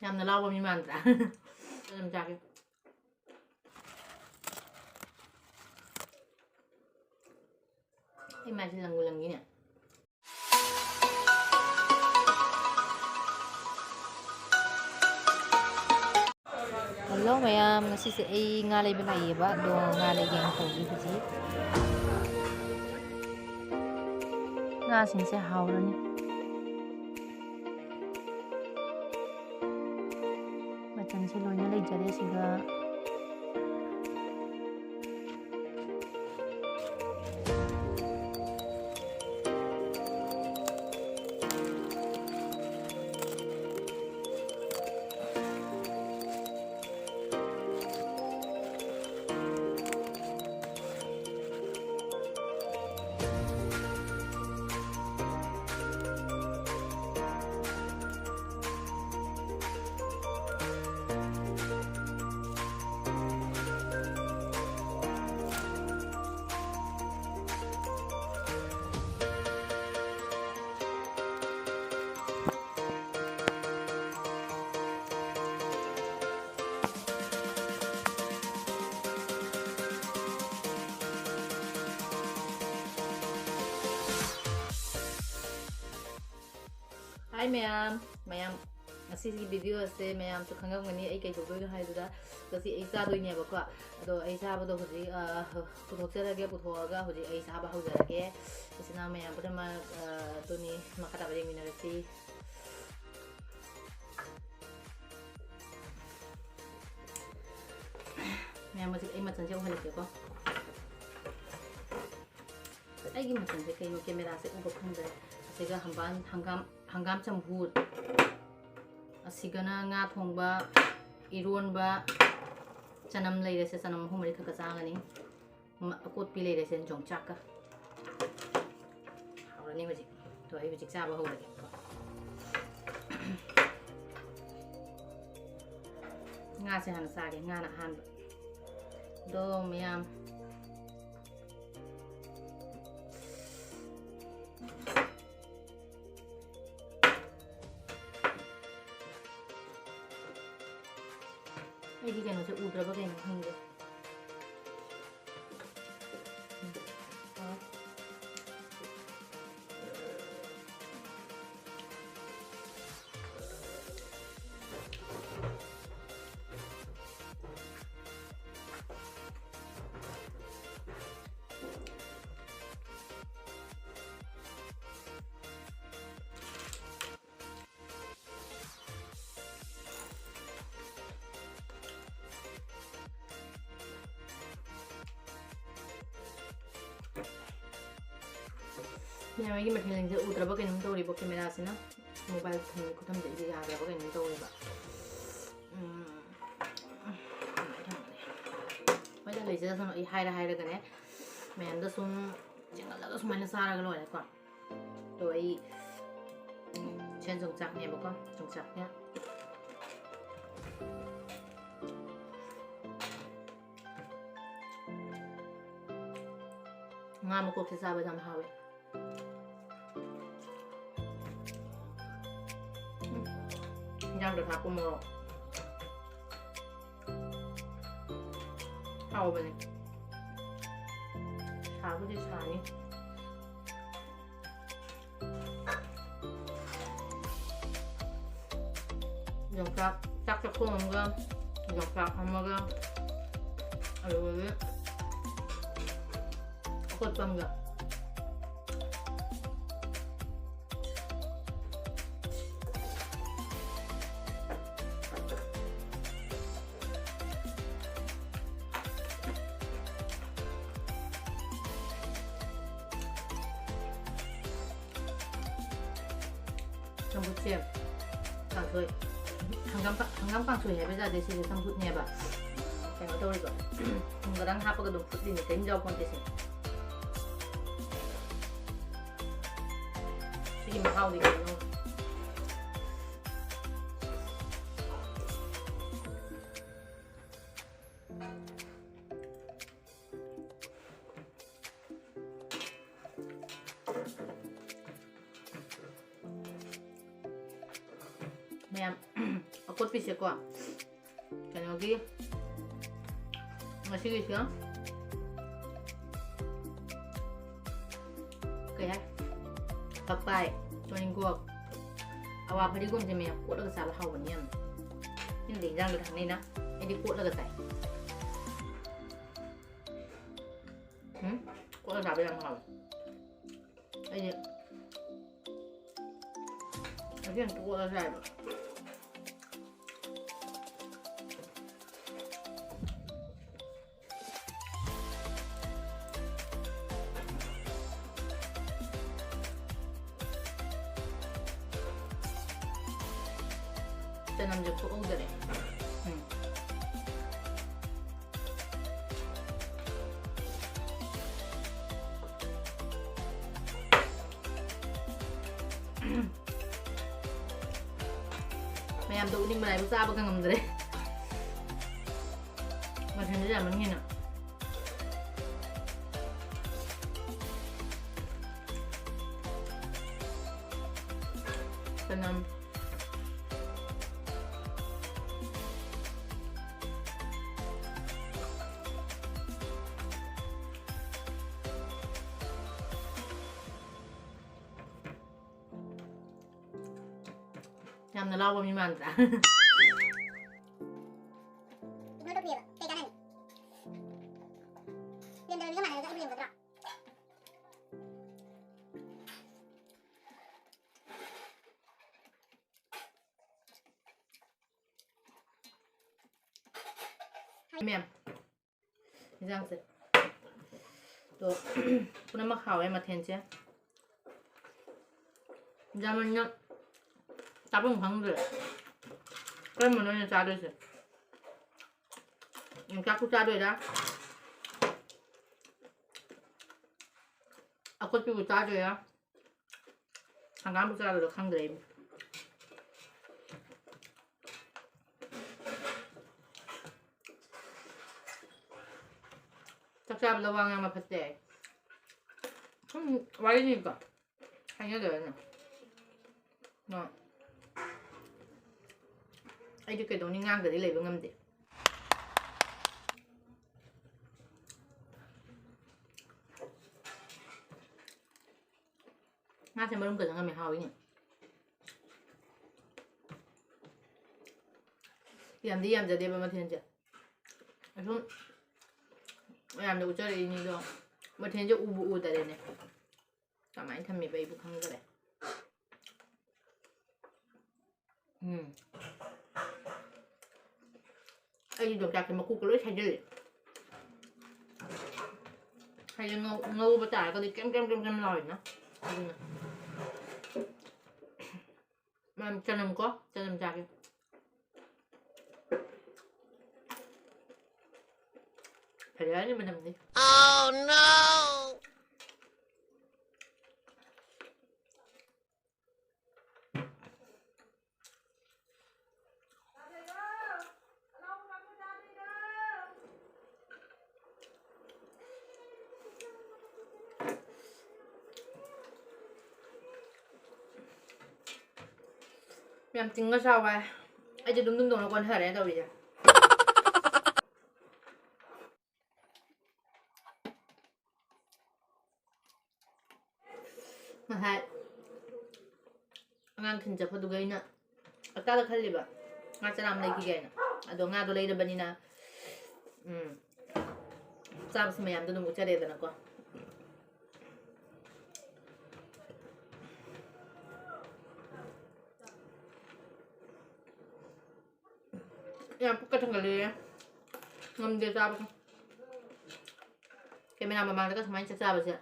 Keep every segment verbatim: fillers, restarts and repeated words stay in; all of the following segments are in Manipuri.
ꯌꯥꯝꯅ ꯂꯥꯎꯕ ꯃꯤ ꯃꯥꯟꯗ꯭ꯔꯥ? ꯑꯗꯨꯝ ꯆꯥꯒꯦ꯫ ꯑꯩ ꯃꯥꯏꯁꯦ ꯂꯪꯉꯨ ꯂꯪꯉꯤꯅꯦ꯫ ꯍꯜꯂꯣ ꯃꯌꯥꯝ, ꯉꯁꯤꯁꯦ ꯑꯩ ꯉꯥ ꯂꯩꯕ ꯂꯥꯛꯏꯌꯦꯕ, ꯑꯗꯣ ꯉꯥ ꯂꯩꯒꯦꯅ ꯇꯧꯔꯤ ꯍꯧꯖꯤꯛ꯫ ꯉꯥꯁꯤꯡꯁꯦ ꯍꯥꯎꯔꯅꯤ꯫ ꯃꯆꯜꯁꯦ ꯂꯣꯏꯅ ꯂꯩꯖꯔꯦ ꯁꯤꯒ꯫ Hi ꯃꯌꯥꯝ, ꯃꯌꯥꯝ, ꯉꯁꯤꯒꯤ video ꯑꯁꯦ ꯃꯌꯥꯝꯁꯨ ꯈꯪꯉꯝꯒꯅꯤ ꯑꯩ ꯀꯩꯗꯧꯗꯣꯏꯅꯣ ꯍꯥꯏꯗꯨꯗ꯫ ꯉꯁꯤ ꯑꯩ ꯆꯥꯗꯣꯏꯅꯦꯕꯀꯣ, ꯑꯗꯣ ꯑꯩ ꯆꯥꯕꯗꯣ ꯍꯧꯖꯤꯛ, ꯑ, ꯄꯨꯊꯣꯛꯆꯔꯒꯦ, ꯄꯨꯊꯣꯛꯑꯒ ꯍꯧꯖꯤꯛ ꯑꯩ ꯆꯥꯕ ꯍꯧꯖꯔꯒꯦ꯫ ꯏꯆꯤꯟ ꯏꯅꯥꯎ ꯃꯌꯥꯝ ꯄꯨꯝꯅꯃꯛ, ꯑ, ꯑꯗꯨꯅꯤ, ꯃꯈꯥ ꯇꯥꯕ ꯌꯦꯡꯃꯤꯟꯅꯔꯁꯤ꯫ ꯃꯌꯥꯝ, ꯍꯧꯖꯤꯛ ꯑꯩ ꯃꯆꯜꯁꯦ ꯎꯍꯜꯂꯛꯀꯦꯀꯣ꯫ ꯑꯩꯒꯤ ꯃꯆꯜꯁꯦ ꯀꯩꯅꯣ, camera ꯁꯦ ꯎꯕ ꯐꯪꯗ꯭ꯔꯦ꯫ ꯑꯁꯤꯒ ꯍꯪꯒꯥꯝ, ꯍꯪꯒꯥꯝ, ꯍꯪꯒꯥꯝ ꯆꯝꯐꯨꯠ, ꯑꯁꯤꯒꯅ ꯉꯥ ꯊꯣꯡꯕ, ꯏꯔꯣꯟꯕ, ꯆꯅꯝ ꯂꯩꯔꯦꯁꯦ, ꯆꯅꯝ ꯑꯍꯨꯝ ꯃꯔꯤ ꯈꯛꯀ ꯆꯥꯒꯅꯤ꯫ ꯃ-, ꯑꯀꯣꯠꯄꯤ ꯂꯩꯔꯦꯁꯦ, ꯌꯣꯡꯆꯥꯛꯀ꯫ ꯍꯥꯎꯔꯅꯤ ꯍꯧꯖꯤꯛ꯫ ꯑꯗꯣ ꯑꯩ ꯍꯧꯖꯤꯛ ꯆꯥꯕ ꯍꯧꯔꯒꯦ꯫ ꯉꯥꯁꯦ ꯍꯥꯟꯅ ꯆꯥꯒꯦ, ꯉꯥꯅ ꯑꯍꯥꯟꯕ꯫ ꯑꯗꯣ ꯃꯌꯥꯝ, ꯑꯩꯗꯤ ꯀꯩꯅꯣꯁꯦ ꯎꯗ꯭ꯔꯕ ꯀꯩꯅꯣ ꯈꯪꯗꯦ꯫ ꯎꯝ꯫ ꯑ꯫ ꯃꯌꯥꯝ ꯑꯩꯒꯤ ꯃꯊꯦꯜꯁꯤꯡꯁꯦ ꯎꯗ꯭ꯔꯕ ꯀꯩꯅꯣꯝ ꯇꯧꯔꯤꯕꯣ cameraꯁꯤꯅ꯫ Mobile ꯊꯝꯃꯤ ꯈꯨꯊꯝꯁꯦ ꯑꯩꯁꯦ ꯌꯥꯗ꯭ꯔꯕ ꯀꯩꯅꯣꯝ ꯇꯧꯔꯦꯕ꯫ ꯎꯝ꯫ ꯊꯝꯃꯦ, ꯊꯝꯃꯦ꯫ ꯍꯣꯏꯗ, ꯂꯩꯖꯁꯅꯨ꯫ ꯑꯩ ꯍꯥꯏꯔ ꯍꯥꯏꯔꯒꯅꯦ ꯃꯌꯥꯝꯗ ꯁꯨꯝ ꯆꯦꯟꯍꯜꯂꯒ ꯁꯨꯃꯥꯏꯅ ꯆꯥꯔꯒ ꯂꯣꯏꯔꯦꯀꯣ꯫ ꯑꯗꯣ ꯑꯩ ꯁꯦꯟ ꯌꯣꯡꯆꯥꯛꯅꯦꯕꯀꯣ, ꯌꯣꯡꯆꯥꯛꯅꯦ꯫ ꯉꯥ ꯃꯀꯣꯛꯁꯦ ꯆꯥꯕꯗ ꯌꯥꯝ ꯍꯥꯎꯋꯦ꯫ ꯎꯝ꯫ ꯏꯟꯖꯥꯡꯗ ꯊꯥꯛꯄ ꯃꯣꯔꯣꯛ꯫ ꯍꯥꯎꯕꯅꯦ꯫ ꯁꯥꯕꯨꯗꯤ ꯁꯥꯅꯤ꯫ ꯌꯣꯡꯆꯥꯛ, ꯆꯥꯛ ꯆꯥꯛꯈꯣꯝ ꯑꯃꯒ, ꯌꯣꯡꯆꯥꯛ ꯑꯃꯒ, ꯑꯗꯨꯗꯒꯤ ꯑꯀꯣꯠꯄ ꯑꯃꯒ꯫ ꯆꯝꯐꯨꯠꯁꯦ ꯀꯥꯡꯁꯣꯏ, ꯍꯪꯒꯥꯝ ꯀꯥ-, ꯍꯪꯒꯥꯝ ꯀꯥꯡꯁꯣꯏ ꯍꯥꯏꯕ ꯌꯥꯗꯦ, ꯁꯤꯁꯦ ꯆꯝꯐꯨꯠꯅꯦꯕ꯫ ꯀꯩꯅꯣ ꯇꯧꯔꯤꯕ, ꯊꯨꯝ ꯈꯔꯪ ꯍꯥꯞꯄꯒ ꯑꯗꯨꯝ ꯐꯨꯠꯂꯤꯅꯦ, ꯀꯔꯤꯝ ꯌꯥꯎꯄꯣꯟꯇꯦ ꯁꯤ꯫ ꯁꯤꯒꯤ ꯃꯍꯥꯎꯗꯤ ꯀꯩꯅꯣ? ꯃꯌꯥꯝ, ꯑꯀꯣꯠꯄꯤꯁꯦꯀꯣ, ꯀꯩꯅꯣꯒꯤ ꯉꯁꯤꯒꯤꯁꯤꯅ ꯀꯩ ꯍꯥꯏ, ꯄꯛꯄꯥꯏ, ꯇꯣꯅꯤꯡꯈꯣꯛ, ꯑꯋꯥ ꯐꯗꯤꯒꯣꯝꯁꯦ ꯃꯌꯥꯝ ꯀꯣꯠꯂꯒ ꯆꯥꯕ ꯍꯥꯎꯕꯅꯤ ꯌꯥꯝꯅ꯫ ꯃꯤꯅꯗꯤ ꯏꯟꯖꯥꯡꯗ ꯊꯛꯅꯩꯅ, ꯑꯩꯗꯤ ꯀꯣꯠꯂꯒ ꯆꯥꯏ꯫ ꯎꯝ, ꯀꯣꯠꯂ ꯆꯥꯕ ꯌꯥꯝ ꯍꯥꯎꯋꯦ꯫ ꯑꯩꯗꯤ ꯑꯁꯤ ꯑꯝꯇ ꯀꯣꯠꯂ ꯆꯥꯏꯕ꯫ ꯆꯅꯝꯁꯦ ꯈꯣꯛꯍꯧꯗꯔꯦ꯫ ꯎꯝ꯫ ꯃꯌꯥꯝꯗ ꯎꯠꯅꯤꯡꯕꯅ ꯑꯩꯕꯨ ꯆꯥꯕꯒ ꯉꯝꯗ꯭ꯔꯦ꯫ ꯃꯊꯦꯜꯁꯦ ꯌꯥꯝꯃꯟꯈꯤꯅ꯫ ꯆꯅꯝ꯫ ꯌꯥꯝꯅ ꯂꯥꯎꯕ ꯃꯤ ꯃꯥꯟꯗ꯭ꯔꯥ? Ignore ꯇꯧꯕꯤꯌꯦꯕ꯫ ꯀꯩ ꯀꯥꯟꯅꯅꯤ? ꯂꯦꯝꯗꯕ ꯃꯤꯒ ꯃꯥꯟꯅꯔꯒ ꯑꯩꯕꯨ ꯂꯦꯝꯒꯗ꯭ꯔꯣ? ꯃꯦꯝ, ꯏꯟꯖꯥꯡꯁꯦ꯫ ꯑꯗꯣ, ꯄꯨꯝꯅꯃꯛ ꯍꯥꯎꯋꯦ ꯃꯊꯦꯜꯁꯦ꯫ ꯌꯥꯝꯃꯟꯅ ꯆꯥꯐꯝ ꯈꯪꯗ꯭ꯔꯦ꯫ ꯀꯔꯝꯕꯅꯣ ꯑꯣꯏꯅ ꯆꯥꯗꯣꯏꯁꯦ? ꯌꯣꯡꯆꯥꯛꯄꯨ ꯆꯥꯗꯣꯏꯔꯥ? ꯑꯀꯣꯠꯄꯤꯕꯨ ꯆꯥꯗꯣꯏꯔꯥ? ꯍꯪꯒꯥꯝꯕꯨ ꯆꯥꯗꯣꯏꯔꯥ ꯈꯪꯗ꯭ꯔꯦ ꯑꯩꯕꯨ꯫ ꯆꯥꯛ ꯆꯥꯕꯗ ꯋꯥ ꯉꯥꯡꯕ ꯐꯠꯇꯦ ꯍꯥꯏ꯫ ꯁꯨꯝ ꯋꯥꯔꯤꯅꯤꯀꯣ꯫ ꯍꯥꯏꯅꯗꯕꯅ꯫ ꯅꯣ꯫ ꯑꯩꯗꯤ ꯀꯩꯗꯧꯅꯤ, ꯉꯥꯡꯗꯗꯤ ꯂꯩꯕ ꯉꯝꯗꯦ꯫ ꯉꯥꯁꯦ ꯃꯔꯨꯝ ꯀꯖ ꯉꯝꯃꯦ, ꯍꯥꯎꯏꯅꯦ꯫ ꯌꯥꯝꯗꯤ ꯌꯥꯝꯖꯗꯦꯕ ꯃꯊꯦꯜꯁꯦ꯫ ꯑꯁꯨꯝ ꯃꯌꯥꯝꯗ ꯎꯠꯆꯔꯛꯏꯅꯤꯗꯣ, ꯃꯊꯦꯜꯁꯦ ꯎꯕꯨ ꯎꯗꯔꯦꯅꯦ꯫ ꯀꯃꯥꯏꯅ ꯊꯝꯃꯤꯕ ꯑꯩꯕꯨ ꯈꯪꯗꯔꯦ꯫ ꯎꯝ꯫ ꯑꯩꯗꯤ ꯌꯣꯡꯆꯥꯛꯁꯦ ꯃꯀꯨꯒ ꯂꯣꯏ ꯁꯥꯏꯖꯜꯂꯦ꯫ ꯍꯥꯏꯗꯤ ꯉꯧ-, ꯉꯧꯕ ꯇꯥꯔꯒꯗꯤ ꯀ꯭ꯔꯦꯝ ꯀ꯭ꯔꯦꯝ ꯀ꯭ꯔꯦꯝ ꯀ꯭ꯔꯦꯝ ꯂꯥꯎꯋꯤꯗꯅ꯫ ꯑꯗꯨꯅ꯫ ꯃꯅꯝ, ꯆꯅꯝ ꯀꯣ, ꯆꯅꯝ ꯆꯥꯒꯦ꯫ ꯐꯖꯔꯅꯤ ꯃꯅꯝꯗꯤ꯫ Oh no! ꯌꯥꯝ ꯇꯤꯡꯉ ꯆꯥꯎ ꯍꯥꯏ꯫ ꯑꯩꯗꯤ ꯑꯗꯨꯝ ꯗꯨꯝ ꯗꯧꯅ ꯀꯣꯟꯊꯔꯦ ꯇꯧꯔꯤꯁꯦ꯫ ꯉꯁꯥꯏ ꯑꯉꯥꯡ ꯊꯤꯟ ꯆꯠꯄꯗꯨꯒ ꯑꯩꯅ ꯑꯇꯥꯗ ꯈꯜꯂꯤꯕ, ꯉꯥ ꯆꯔꯥ ꯑꯃ ꯂꯩꯈꯤꯒꯦ ꯍꯥꯏꯅ꯫ ꯑꯗꯣ ꯉꯥꯗꯣ ꯂꯩꯔꯕꯅꯤꯅ, ꯎꯝ, ꯆꯥꯕꯁꯨ ꯃꯌꯥꯝꯗꯣ ꯑꯗꯨꯝ ꯎꯠꯆꯔꯦꯗꯅꯀꯣ꯫ ꯌꯥꯝ ꯄꯨꯛꯀ ꯊꯟꯒꯠꯂꯦ꯫ ꯉꯝꯗꯦ ꯆꯥꯕꯒ꯫ ꯀꯦꯃꯦꯔꯥ ꯃꯃꯥꯡꯗꯒ ꯁꯨꯃꯥꯏꯅ ꯆꯥꯛ ꯆꯥꯕꯁꯦ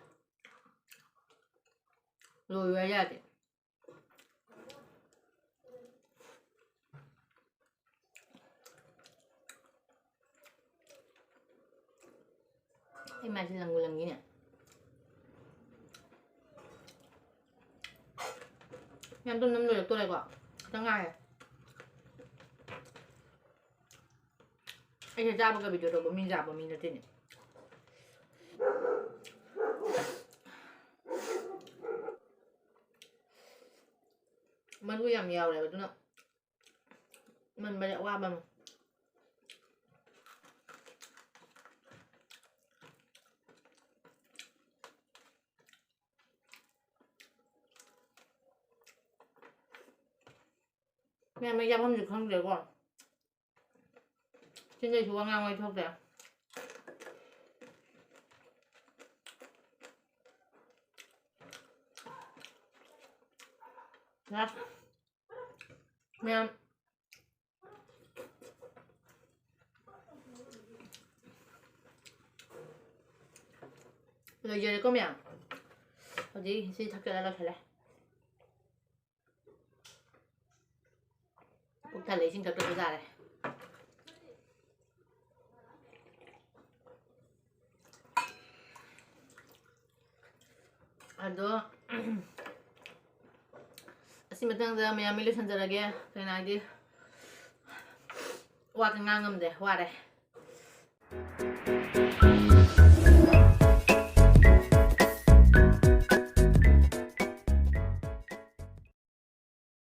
ꯂꯣꯏꯌꯨ ꯍꯥꯏ ꯌꯥꯗꯦ꯫ ꯑꯩ ꯃꯥꯏꯁꯦ ꯂꯪꯕꯨ ꯂꯪꯉꯤꯅꯦ꯫ ꯌꯥꯝ ꯊꯨꯅ ꯂꯣꯏꯔꯛꯇꯣꯔꯦꯀꯣ꯫ ꯈꯤꯇꯪ ꯉꯥꯏꯔꯦ꯫ ꯑꯩꯁꯦ ꯆꯥꯕꯒ video ꯇꯧꯕ ꯃꯤ ꯌꯥꯕ ꯃꯤ ꯅꯠꯇꯦꯅꯦ꯫ ꯃꯔꯨ ꯌꯥꯝ ꯌꯥꯎꯔꯦꯕ, ꯑꯗꯨꯅ ꯃꯟꯕꯗꯤ ꯑꯋꯥꯕ ꯑꯃ꯫ ꯃꯌꯥꯝ ꯑꯩ ꯆꯥꯐꯝꯁꯨ ꯈꯪꯗ꯭ꯔꯦꯀꯣ꯫ ꯆꯤꯟꯗꯩꯁꯨ ꯋꯥ ꯉꯥꯡꯕ ꯊꯣꯛꯇ꯭ꯔꯦ꯫ ꯂꯥꯁ꯫ ꯃꯌꯥꯝ꯫ ꯂꯣꯏꯖꯔꯦꯀꯣ ꯃꯌꯥꯝ꯫ ꯍꯧꯖꯤꯛ ꯁꯤ ꯊꯛꯆꯜꯂ ꯂꯣꯏꯁꯜꯂꯦ꯫ ꯄꯨꯛ ꯊꯜꯂꯦ, ꯏꯁꯤꯡ ꯊꯛꯇ꯭ꯔꯁꯨ ꯌꯥꯔꯦ꯫ ꯑꯗꯣ, ꯑꯁꯤ ꯃꯇꯥꯡꯗ ꯃꯌꯥꯝ ꯑꯩ ꯂꯣꯏꯁꯟꯖꯔꯒꯦ꯫ ꯀꯩꯅꯣ ꯍꯥꯏꯗꯤ, ꯋꯥ ꯀ ꯉꯥꯡ ꯉꯝꯗꯦ, ꯋꯥꯔꯦ꯫